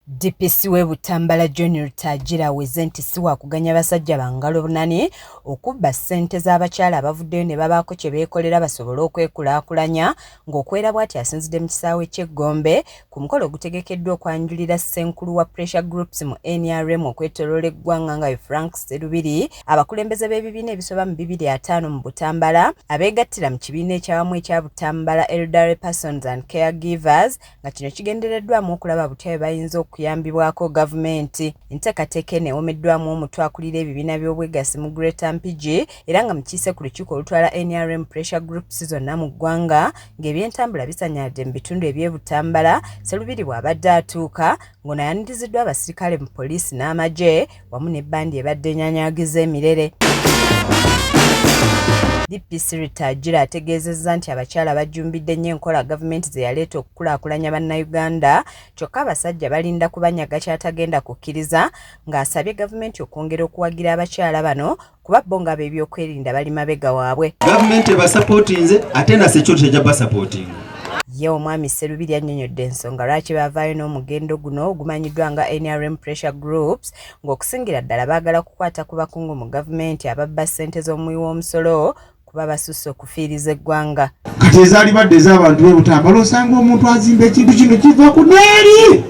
DPC w'e Butambala John Rutagira aweze nti si waakuganya basajja ba ngalo bunani okubba ssente z'abakyala abavuddeyo ne babaako kye beekolera basobole okwekulaakulanya. Ng'okwera bw'ati asinzidde mu kisaawe ky'e Gombe ku mukolo ogutegekeddwa okwanjulira ssenkulu wa Pressure Groups mu NRM okwetoloola eggwanga nga ye Frank Sserubiri, abakulembeze b'ebibiina ebisoba mu 250 mu Butambala abeegattira mu kibiina ekyawamu ekya Butambala Elderly Persons and Caregivers, nga kino kigendereddwamu okulaba butya bwe bayinza okuyambibwako gavumenti. Enteekateeka eno ewomeddwamu omutwe akulira ebibiina by'obwegassi mu Greater Mpigi era nga mukiise ku lukiiko olutwala NRM Pressure Groups zonna mu ggwanga, ng'ebyentambula bisanyaladde mu bitundu eby'e Butambala. Sserubiri bw'abadde atuuka, ng'ono ayaniriziddwa abasirikale mu poliisi n'amagye wamu n'ebbandi ebadde enyanyagiza emirere. DPC Rutagira ategeezezza nti abakyala bajjumbidde nnyo enkola gavumenti ze yaleeta okukulaakulanya Bannayuganda, kyokka abasajja balinda kubanyaga ky'atagenda kukkiriza, ng'asabye gavumenti okwongera okuwagira abakyala bano kuba bo nga ab'ebyokwerinda bali mabega waabwe. Gavumenti ebasapootinze ate na security ejja basapootinga. Ye omwami Sserubiri annyonnyodde ensonga lwaki baavaayo n'omugendo guno ogumanyiddwa nga NRM Pressure Groups, ng'okusingira ddala baagala kukwata ku bakungu mu gavumenti ababba ssente z'omuwi w'omusolo kuba basusse okufiiriza eggwanga. Kati ezaali badde ez'abantu b'e Butambala, osanga omuntu azimba ekintu kino kiva ku neeri.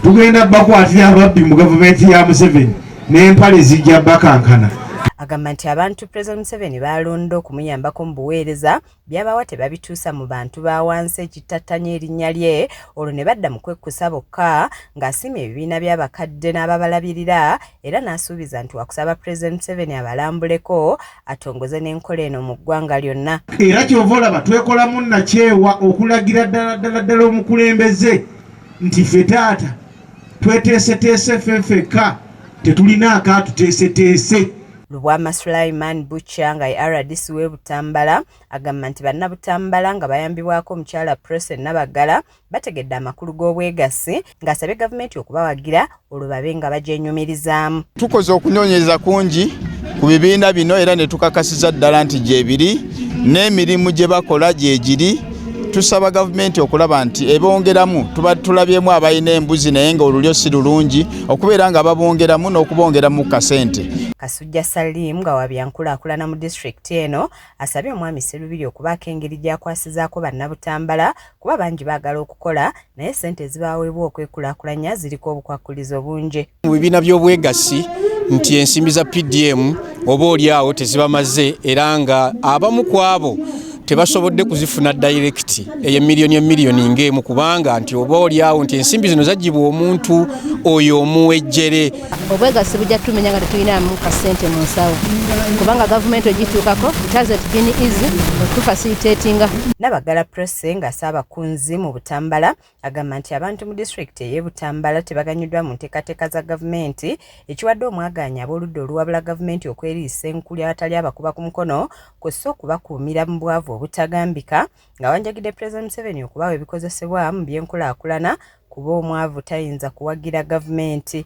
Tugenda bakwatira ababbi mu gavumenti ya Museveni n'empale zijja bakankana. Agamba nti abantu President Museveni baalonda okumuyambako mu buweereza byabawa tebabituusa mu bantu ba wansi, ekittattanya erinnya lye, olwo ne badda mu kwekkusa bokka, ng'asiimye ebibiina by'abakadde n'ababalabirira era n'asuubiza nti wakusaba President Museveni abalambuleko atongoze n'enkola eno mu ggwanga lyonna. Era kyova olaba twekolamu nakyewa okulagira ddala ddala ddala omukulembeze nti ffe taata tweteeseteese ffe ffekka, tetulina akaatuteeseteese. Lubwama Sulaiman Butcher nga ye RDC w'e Butambala agamba nti Bannabutambala nga bayambibwako omukyala Prose Nabagala bategedde amakulu g'obwegassi, ng'asabye gavumenti okubawagira olwo babe nga bagyenyumirizaamu. Tukoze okunoonyereza kungi ku bibiina bino era ne tukakasiza ddala nti gyebiri n'emirimu gye bakola gyegiri. Tusaba gavumenti okulaba nti ebongeramu. Tuba tulabyemu abalina embuzi naye nga olulyo si lulungi, okubeera nga babongeramu n'okubongeramu kasente. Kasujja Salim nga wa byankulaakulana mu disitulikiti eno asabye omwami Sserubiri okubaako engeri gy'akwasizaako Bannabutambala kuba bangi baagala okukola naye ssente ezibaweebwa okwekulaakulanya ziriko obukwakkulizo bungi. Mu bibiina by'obwegassi nti ensimbi za PDM oba oli awo tezibamaze, era nga abamu ku abo tebasobodde kuzifuna direct eyo emiliyoni emiliyoni ng'emu, kubanga nti oba oli awo nti ensimbi zino zaggyibwa omuntu oyo omuwejjere. Obwegassi bujja tumenya nga tetulinamu kasente mu nsawo, kubanga gavumenti ogituukako it hasn't been easy okutufacilitatinga. Nabagala Prose ng'asaabakunzi mu Butambala agamba nti abantu mu disitulikiti ey'e Butambala tebaganyuddwa mu nteekateeka za gavumenti, ekiwadde omwagaanya ab'oludda oluwabula gavumenti okweriisa enkuli abatali abakuba ku mukono kw'ossa okubakuumira mu bwavu obutagambika, ng'awanjagidde Pulezidenti Museveni okubawa ebikozesebwa mu byenkulaakulana kuba omwavu tayinza kuwagira gavumenti.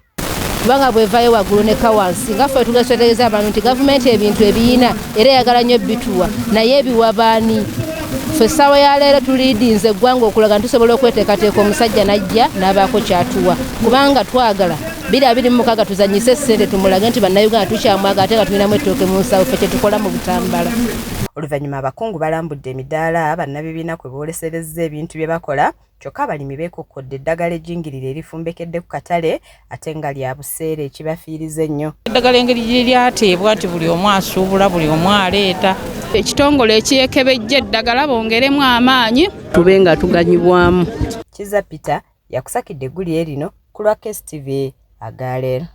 Kubanga bwevaayo waggulu nekka wansi, nga ffe tugetegeeza abantu nti gavumenti ebintu ebiyina era eyagala nnyo bituwa, naye ebiwa baani? Ffe essaawa ya leero tuliidinze eggwanga okulaga nti tusobola okweteekateeka omusajja n'ajja n'abaako kyatuwa, kubanga twagala 2026 tuzanyise essente tumulage nti Bannayuganda tukyamwaga ate nga tulinamu ettooke mu nsawo. Ffe kyetukola mu Butambala. Oluvannyuma abakungu balambudde emidaala bannabibiina kwe booleserezza ebintu bye bakola, kyokka abalimi beekokkodde eddagala ejjingirire erifumbekedde ku katale ate nga lya buseere, ekibafiiriza ennyo. Eddagala engeri gye lyateebwa nti buli omu asuubula, buli omu aleeta. Ekitongole ekyekebejja eddagala bongeremu amaanyi. Tube nga tuganyibwamu. Kiza Peter yakusakidde eggulire lino ku lwa KSTV agaleero.